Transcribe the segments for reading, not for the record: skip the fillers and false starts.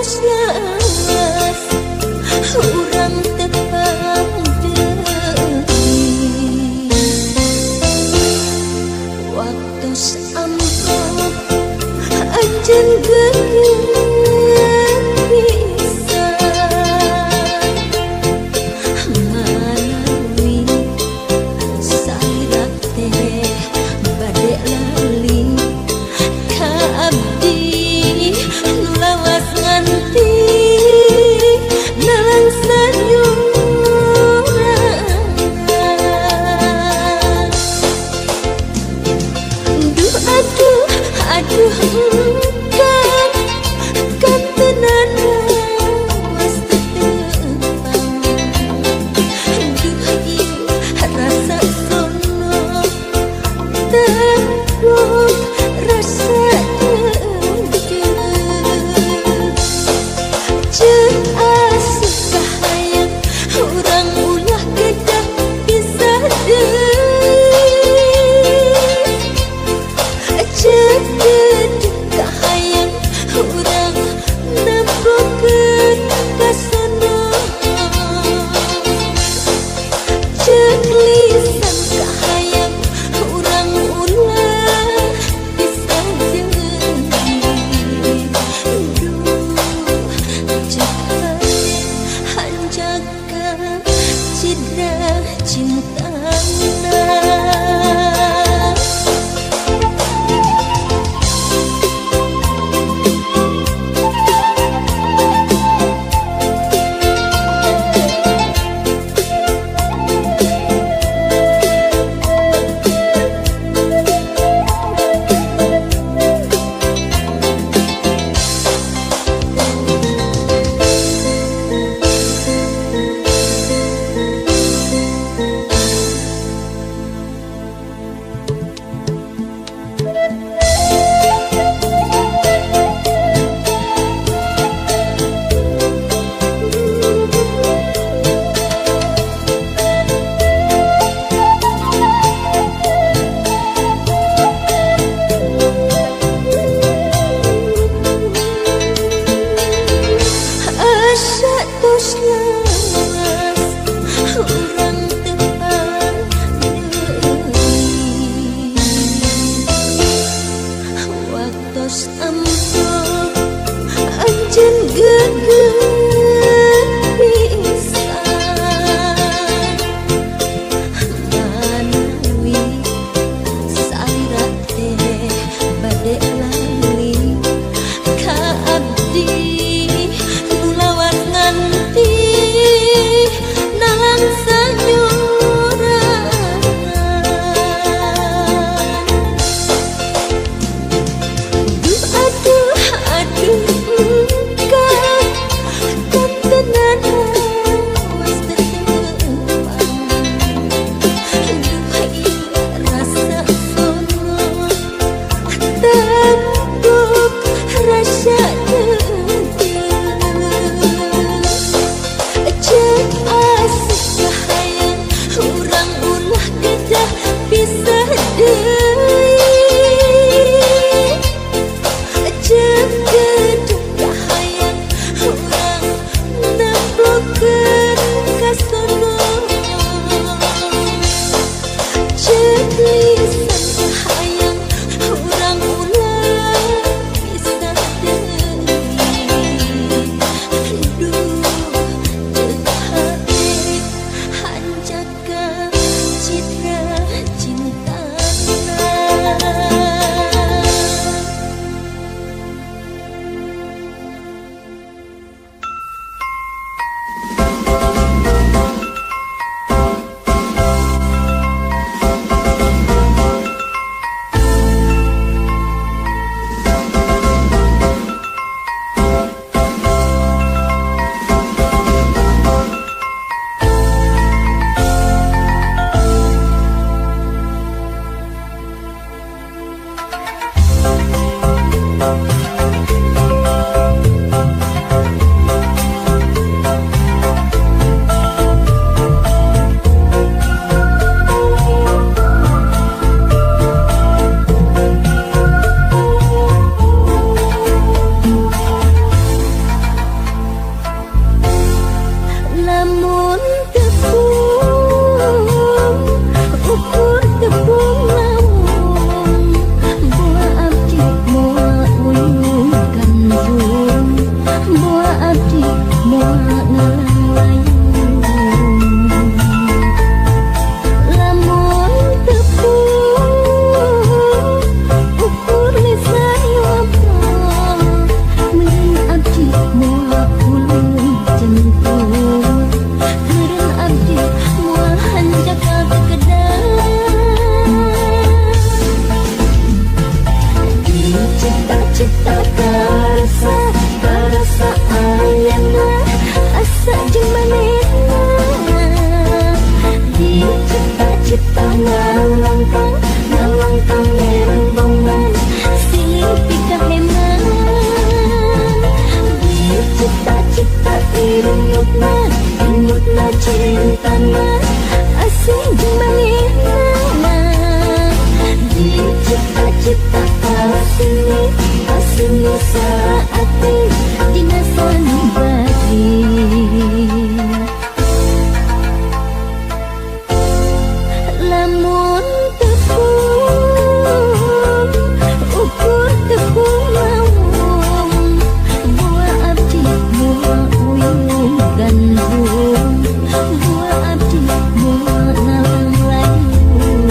Waktu lawas urang tepang deui, waktu amprok anjeun geget pisan, manawi salira teh bade lali ka abdi nu lawas nganti. Imutna, imutna cintana asing jeung manehna. Dicipta-cipta kasini, kasini saati dina sanubari. Lamun tepung ukur tepung lawung, buah abdi buah uyung gandum, buah abdi buah nalang layung.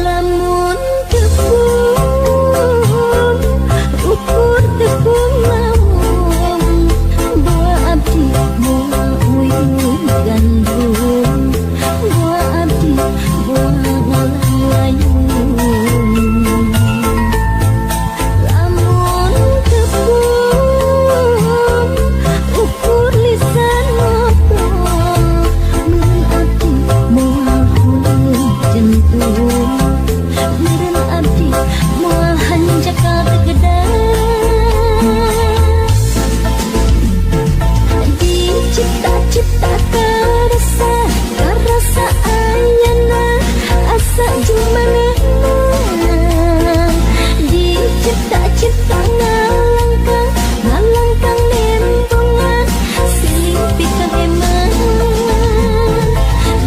Lamun tepung ukur tepung lawung, buah abdi buah uyung gandum, buah abdi buah ngalang layung. Lamun tepung ukur lisan ngobrol, meureun abdi moal hulung jentung, meureun abdi moal hanjakal tegedang. Dicipta-cipta karasa, karasa ayana asa jeung manehna. Dicipta-cipta ngalangkang, ngalangkang nembongan silih pikaheman.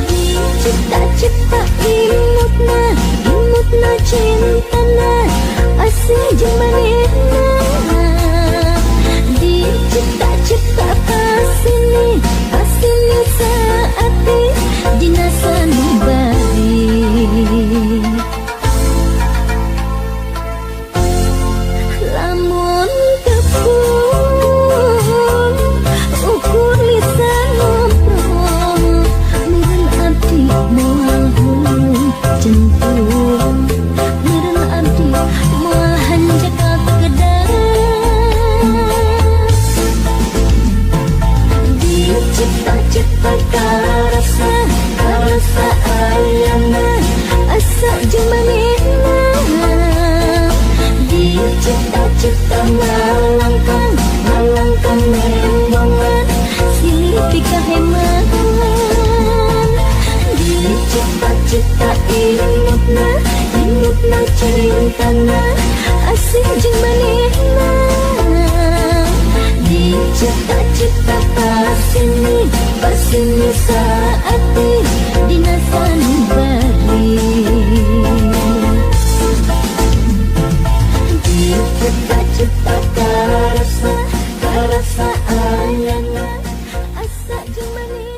Dicipta-cipta imutna, imutna cintana asing jeung manehna. Dicipta-cipta pasini, pasini saati dina sanubari. Lamun tepung ukur lisan ngobrol, meureun abdi moal hulung jentung, meureun abdi moal hanjakal tegedang. Dicipta-cipta karasa, karasa ayana asa jeung manehna. Dicipta-cipta ngalangkang, ngalangkang nembongan silih pikaheman. Dicipta-cipta imutna, imutna cintana asing jeung manehna. Dicipta-cipta pasini, pasini saati dina sanubari. Dicipta-cipta karasa, karasa ayana asa jeung manehna.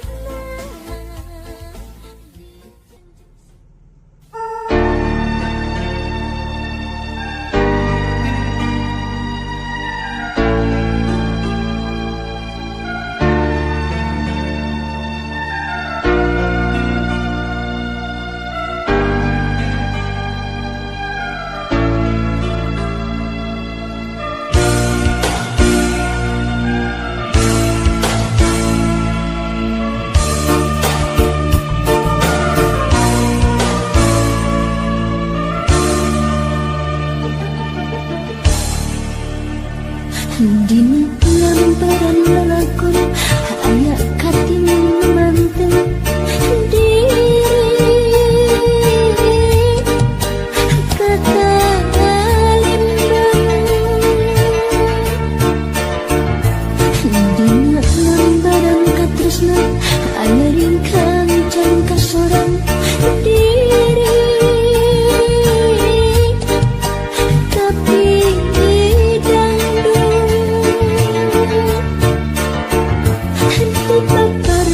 Dina lambaran lalakon aya katineng manteng diri kata limbang. Dina lambaran katresna aya ringkang can kasorang diri tapi dangdung. Henti bakar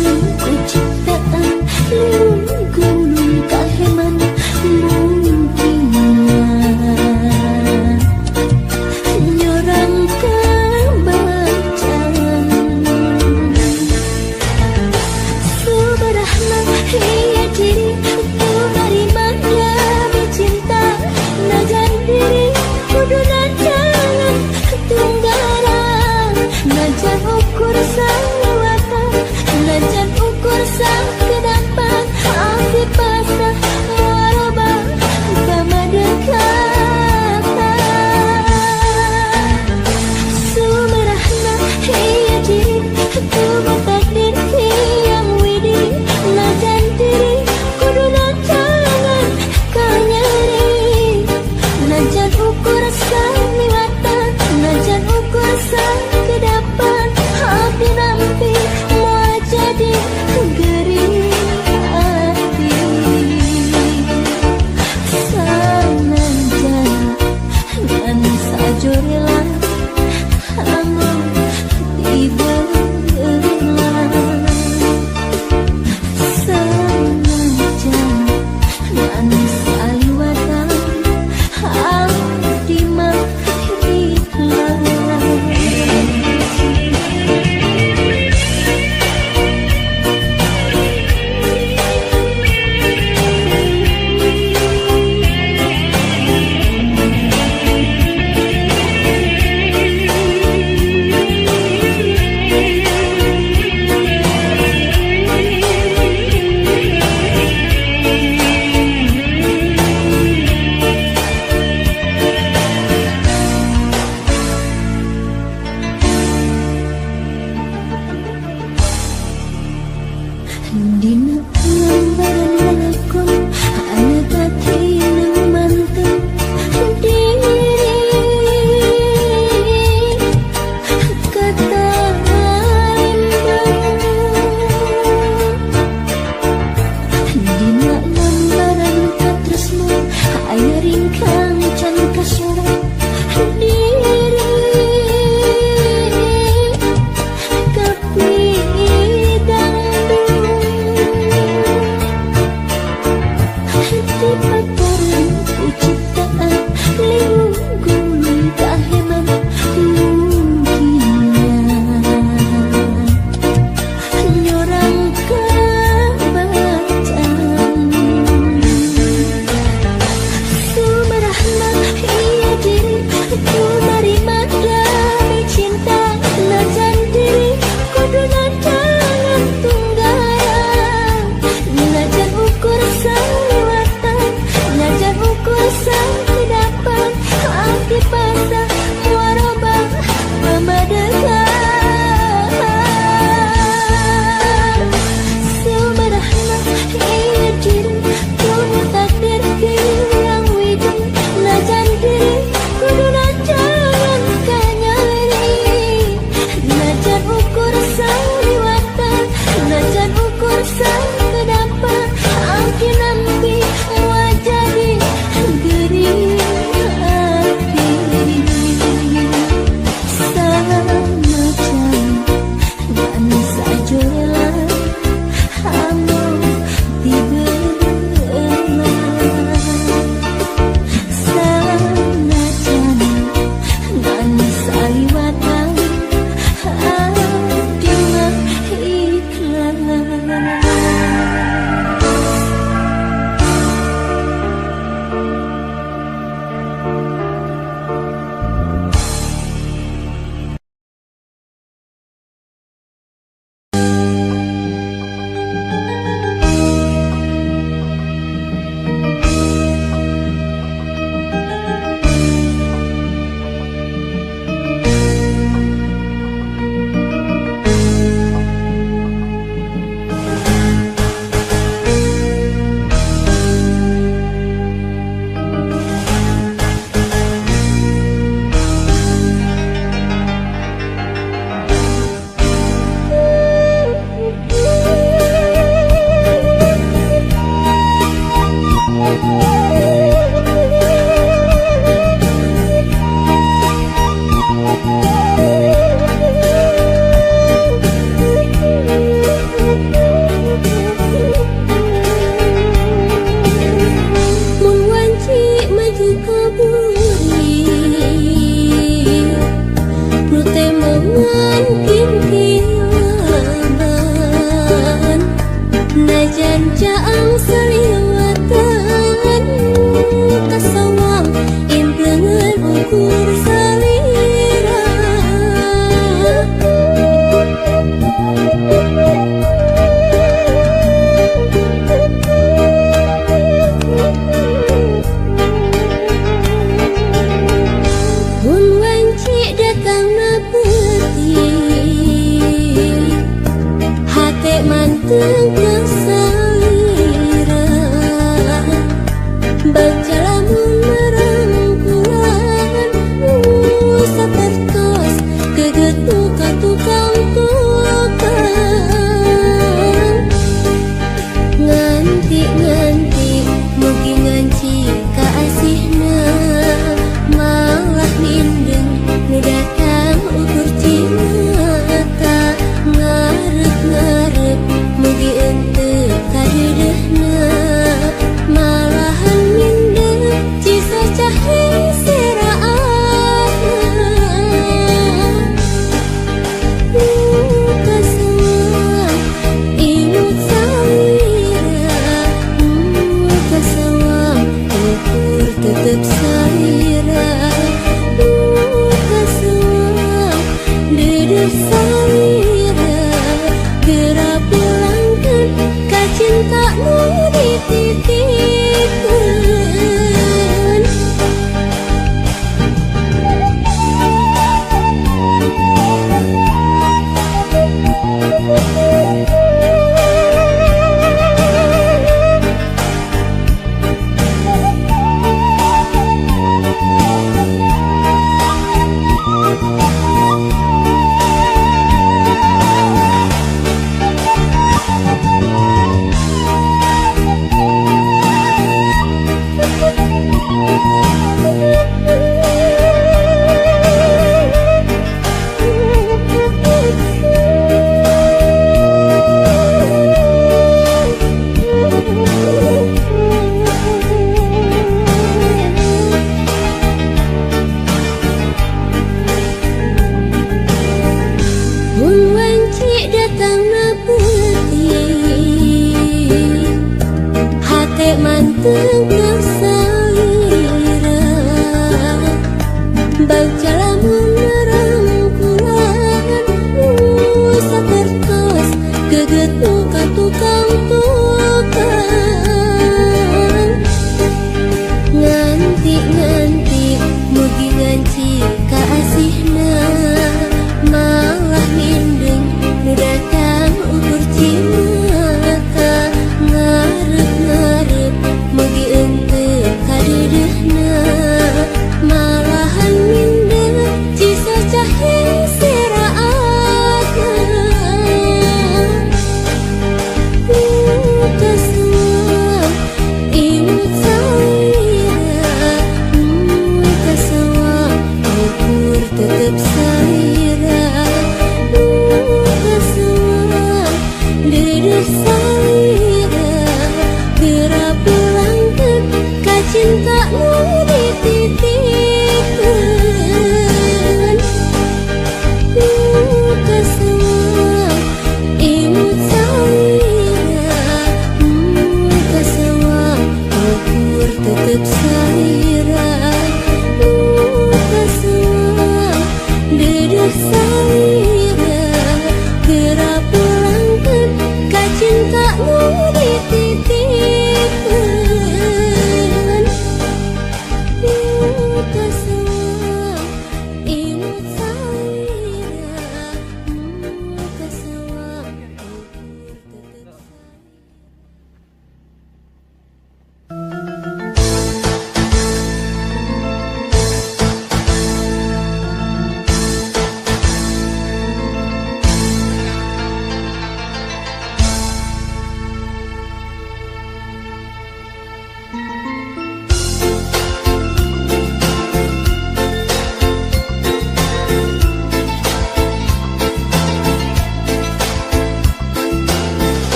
Najan ukur saliwatan, najan ukur sakedapan, abdi pasrah moal robah pamadekatan. Sumerahna ieu diri tugu takdir tiang widi, najan diri kudu nancangan kanyeri. Najan ukur saliwatan, najan ukur sakedapan, abdi nampi moal jadi gering hati. Sanajan ngan sajorela amung tibeula, sanajan ngan saliwatan abdi mah ikhlas. Dina lambaran lalakon anu katineng manteng diri katalimbang. Dina lambaran katresna aya ringkang can kasorot diri kapidang. Hati pataran ku ciptaan liu gunung kaheman mungkinnya nyorang kabacaan. Sumerahna ieu diri ku narima demi cinta, najan diri kudu nancangan tunggaran, najan ukur saliwatan, najan ukur sakedapan, abdi pasrah moal robah pamadekatan. Sumerahna ieu diri kudu takdir tiang widi, najan diri kudu nancangan kanyeri, najan ukur saliwatan, najan ukur sakedapan, abdi nampi moal jadi gering hati. Sanajan ngan sajorela amung tibeula, sanajan ngan saliwatan. Tengah salira Bagja lamun rangkulan. Sakerta.